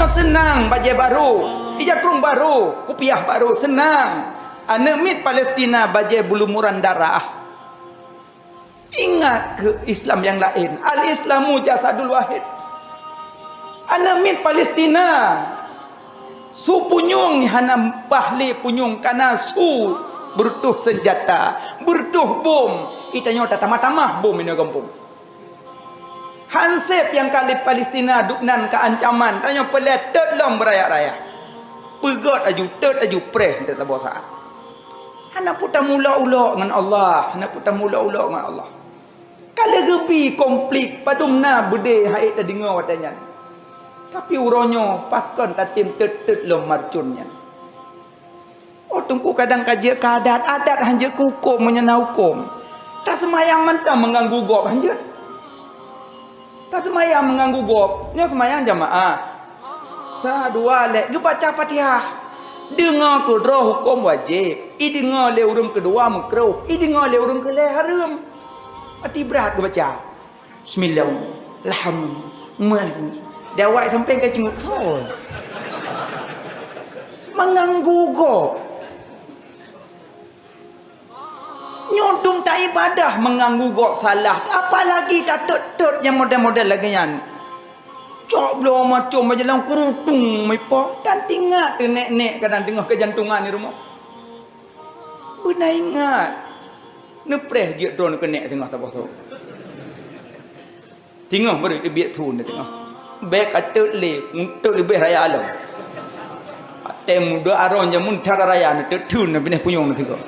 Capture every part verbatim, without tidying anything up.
Seunang bajée barô, ija krueng barô, kupiah barô, seunang. Aneuk miet Palestina bajée beulumuran darah. Ingat keu Islam nyang laén. Al-Islamu jasadul wahid. Aneuk miet Palestina, su punyueng hana bah lé punyueng, kana su beureutoh seunjata, beureutoh bom. Itanyoe tatamah-tamah bom inoe gampông. Hanseb nyang ka lé Palestina dubnan ka ancaman, tanyoe peureulée teut lom beuraya-raya. Peugét aju, teut aju, preh teuh saboh saát. Hana peue tamulok-ulok ngon Allah, hana peue tamulok-ulok ngon Allah. Ka lheueh geubi konflik, padum na beudé han ék tadeungoe watée nyan. Tapi uroe nyoe pakon tatem teut-teut lom marcon nyan. Oh, Teungku, kadang ka jeuet keu adat, adat han jeuet keu hukôm meunyoe na hukôm. Taseumayang mantong meuganggu gob han jeuet. Taseumayang meuganggu gob, nyoe seumayang jamaah. Sa, dua, lhée, geubaca Fatihah. Deungoe keudroe hukôm wajéb, ideungoe lé ureuëng keudua meukruh, ideungoe lé ureuëng keulhée hareuem. Até brat geubaca. Bismillah. Alhamdulillah. Meunan. Di awak sampai ka cungut soe. Meuganggu gob. Nyoe dum taibadah meuganggu gob salah, apalagi tateut-teut nyang model-model lagée nyan. Cok bloe macam bajalan kurutung mipo, tan tingat teu nek-nek kadang teungoh keujantungan di rumoh. Beuna ingat, neupreh jeuet droe keuneuk teungoh saboh soe. Teungoh bari teubiet thon teungoh. Bék ka teut lé, teut leubeh raya lom. Watée muda aron jameun that raya na teut thon na binéh punyueng na teungoh.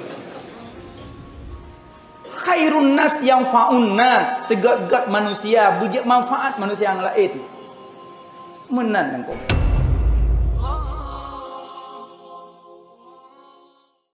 Khairun nas yanfa'un nas, seugét-gét manusia beujeuet manfaat manusia nyang laén. Meunan nangko.